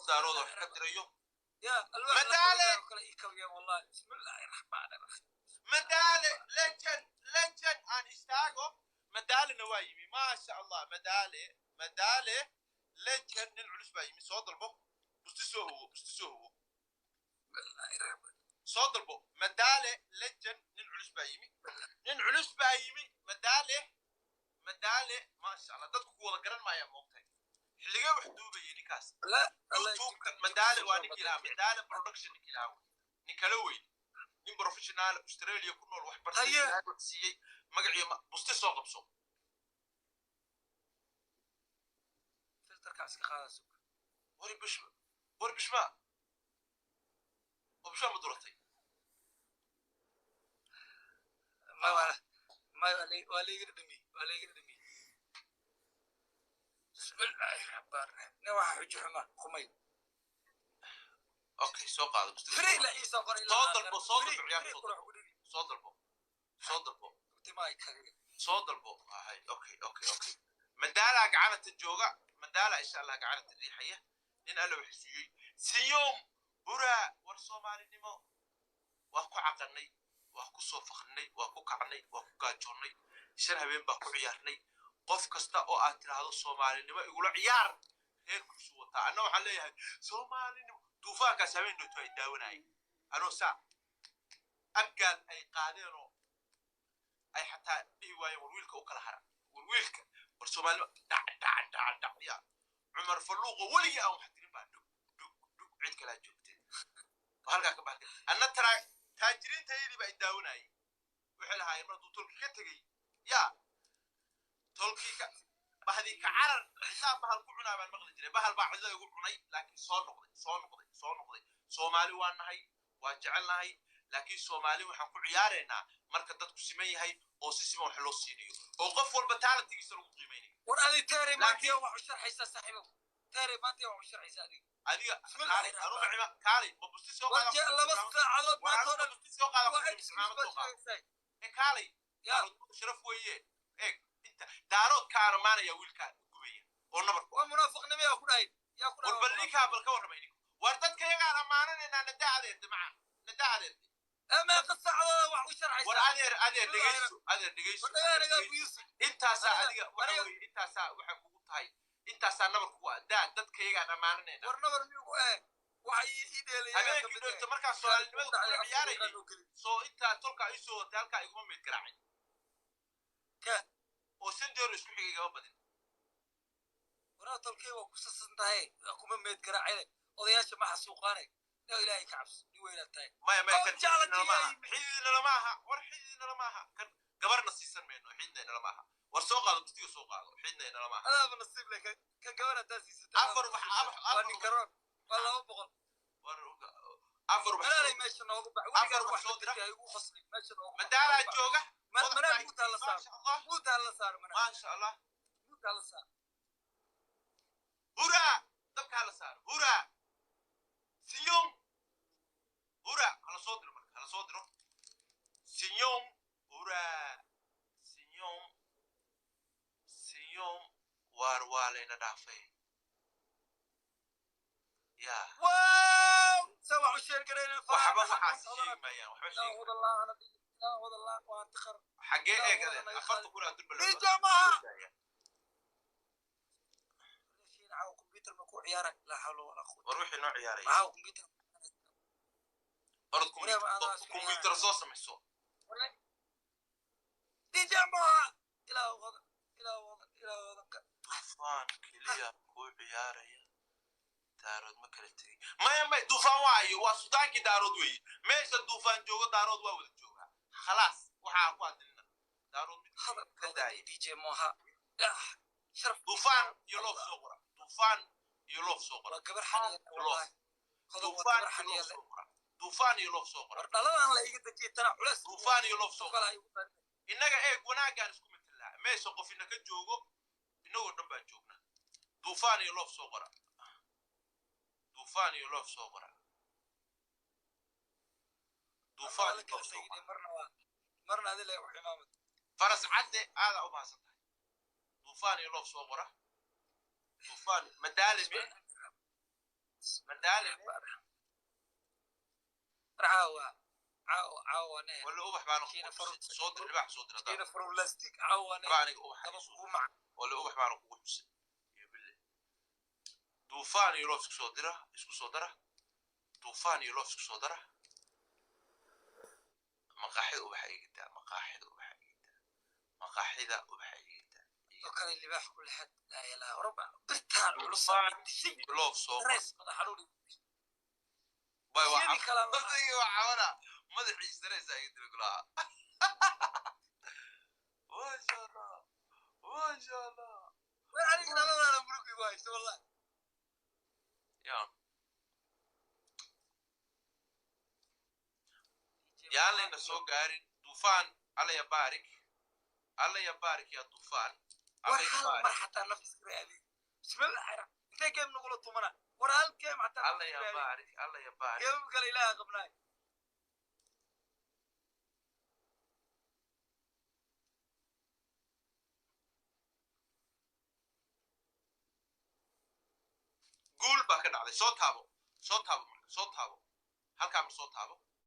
Daarooda wax ka dirayo. Ya alwaax. Madaale! Kale ii kabiya wallahi. Bismillahi raxmaani raxiim. Madaale legend, legend aan istaago. Madaalena waa yimi, maasha Allah. Madaale, Madaale legend, nin culus baa yimi. Soo dalbo busti, soo huwo busti, soo huwo, soo dalbo. Madaale legend, nin culus baa yimi, nin culus baa yimi. Madaale, Madaale, maasha Allah. Dadku ku wada garan maayaan, moogtahay xilligee wax duubayay ninkaas? La Allah. YouTube Madaale waa ninkii lahaa Madaale Production, ninkii lahaa wey. Nin kala weyn, nin professional, Australia ku nool, wax bartay. Haye. Ilaahay wax siiyey magaciyo busti soo qabso. Filterka iska qaada, sug. Wari bishma, war bishma oo bishma ma duratay? Ma waa ma waa la iga dhadhamiyey, waa la iga dhadhamiyey. Bismillahi raxmaani raxiim. Nin waxa xujo xuma qumay. Okay, soo qaado busti. Free la ii soo qoray. Soo dalbo, soo dalbo, ciyaar, Free soo qurax ku dhigi. Soo dalbo, soo dalbo. Timaay kaga. Soo dalbo. Hay, okay. Madaala gacanata jooga, Madaala insha Allah gacanata riixaya, nin Alla wax siiyey. Siyoom huraa. War Soomaalinimo waa ku caqanay, waa ku soo fakrinay, waa ku kacnay, waa ku gaajoonnay, 5 habeen baa ku ciyaarnay. Qof kasta oo aad tidhaahdo Soomaalinimo igula ciyaar, reerkiisu wataa. Anna waxaan leeyahay Soomaalinimo. Duufaankaas habeen dhowto ay daawanayeen anoo saa Abgaal ay qaadeenoo ay xataa dhihi waayeen, war wiilka u kala hara, war wiilka, war Soomaalinimo dhac dhac dhac dhac. Ya Cumar Faluuqo, weligii aan wax tirin baa dhug dhug dhug, cid kalaa joogtay oo halkaa ka baxday. Anna taraa taajiriintayadii baa i daawanayay, waxay lahaayeen mar hadduu tolkii ka tegey, yaa tolkii ka bahdii ka carar cidlaa bahal ku cunaa baan maqli jiray. Bahal baa cidla igu cunay, laakiin soo noqday, soo noqday, soo noqday. Soomaali waa nahay, waa jecelnahay, laakiin Soomaali waxaan ku ciyaaraynaa marka dadku siman yahay oo si siman wax loo siinayo oo qof walba talentigiisa lagu qiimeynayo. War adi teere maantiya wax u sharxaysaa, saaxiibow. Teere maantiya wax u sharxaysaa adiga. Adiga. Bismillah. Kaalay anuma cima, kaalay ma busti soo War qaada. jee 2 saacadood War maanta oo anuma dhan busti soo qaada. waa Ku excuse cimaamad baad soo qaada. sheegaysaa. Ee kaalay. Ya. Daarood sharaf weeye. Eeg, inta Daarood ka armaanaya wiilkaa gubaya oo nabar ku Waa munaafiqnimo yaa ku dhahay, yaa ku war dhahay. Bal ninkaa bal ka warramay ninku. War dadka yagaan ammaananaynaa. Nadaa adeerte maca, nadaa adeerte. Ee meeqa saacadood wax u War sharxaysaa? adeer, adeer dhegeyso, adeer dhegeyso. War dhagaa Adeer nagaa dhegeyso. buyuusi. Intaasaa Aniga- adiga waxa aniga- weeye intaasaa waxay kugu tahay, intaasaa nabar kugu ah. Daa dadka yagaan ammaananaynaa. War nabar miigu ee waxa ii dheelaya Habeenkii dhoogta markaa Soomaalinimada kula ciyaarayay, soo intaa tolkaa ii soo watay halkaa iguma meyd garaacin Ka oo shan jeer isku xigay igama badin. Waraa tolkay waa ku sasan tahay, kuma meed garaacine. Odayaasha ma xasuuqaane. Nin Ilaahay ka cabso, nin weynaad tahay. Maya, maya. Oh, Kan jecla xididnala maaha. tiyaay. Xididnala maaha. War xididnala maaha kan, gabarna siisan mayno, xididnala maaha. War soo qaado bustiga, soo qaado, xididnala maaha. Adaaba nasiib leh kan gabar haddaa siisata. Afar wax Waa afar nin wax garoon waa 200. War afar wax Manaalay meesha noogu bax. Afar Weligaan wax wax soo dira. dadka ay ugu qosli meesha noogu bax. Madaalaa jooga. Manaal muutaa la saaro. Maasha Allah. Muutaa la saaro manaal. Maasha Allah. Muutaa la saaro. Huraa, dabka hala saaro. Huraa, sinyom, huraa. Hala soo diro marka, hala soo diro. Sinyom, huraa, sinyom, sinyom. Waar waa layna dhaafay ya. Wow, sa wax u sheer garayna. Waxba waxaas sheegi maayaan, waxba sheegi. Xaggee eegadeen 40,000 aa durba loo DJ maaha. War wixii noo ciyaaraya, orod computer soo samayso. DJ maaha. Ilaa wadan, ilaa wadan, ilaa wadanka. Duufaan keliya kuu ciyaaraya, Daarood ma kala tegay. Maya, maya, Duufaan waayo, waa sudaankii Daarood weeye. Meesha Duufaan joogo Daarood waa wada joogaa, khalaas. Waxaa ku adilina Daarood mid ka daaya. DJ maaha, sharaf. Duufaan iyo loof soo qora, Duufaan iyo loof soo qora. Waa gabar xaniya wallahi. Hodan waa Duufaan gabar iyo xaniya loof leh. soo qora, Duufaan iyo loof soo qora. War dhaladan la iga dejiyay tana culeys. Duufaan iyo loof soo qora. Kala igu darin. Innaga eeg, wanaaggaan isku metelaa. Meesha qof ina ka joogo, innagoo dhan baan joognaa. Duufaan iyo loof soo qora, Duufaan iyo loof soo qora, Duufaan la iyo kala loof soo tegin qora. Marna waa marna adile u ximaamad. Faras cadde, aadaa u mahadsan tahay. Duufaan iyo loof soo qora. Duufaan madaalime. Madaale. War caawa, caawa, caawa ne. Wala ubax baana Kiina kugu farut. xusay. Soo dir libaax, soo dir Kiina haddaan. furlastig caawa ne. Waxba aniga ubax Daba iga soo kugu mac. Wala ubax baana kugu xusay. Iyo bille. Duufaan iyo loof isku soo dira, isku soo dara. Duufaan iyo loof isku soo dara. Maqaaxida ubaxa iga daa, maqaaxida ubaxa iga daa, maqaaxida ubaxa iga daa. Oo kale libaax ku lexad. Laa ilaaha, warba birtaan culus Duufaan dishay. iyo loof soo qor. Stress, madax xanuun. Bay waa Sheegi kalaa ma- Odayga waa cawana madaxiisa dareysa iga dila gulaha. Maasha Allah, maasha Allah. War aniga dhaladaana murug igu haysto wallahi. Ya yaan layna soo gaarin duufaan. Alla ya baarik, Alla ya baarik, ya duufaan. War Alla ya hal mar baarik. Xataa naf iska raadi. Bismillah, intee game nagula tumana? War hal game xataa naf Alla iska ya raadi. baarik, Alla ya baarik. Game kale Ilaaha qabnaay. Guul baa ka dhacday. Soo taabo, soo taabo, marka soo taabo halkaa, mar soo taabo.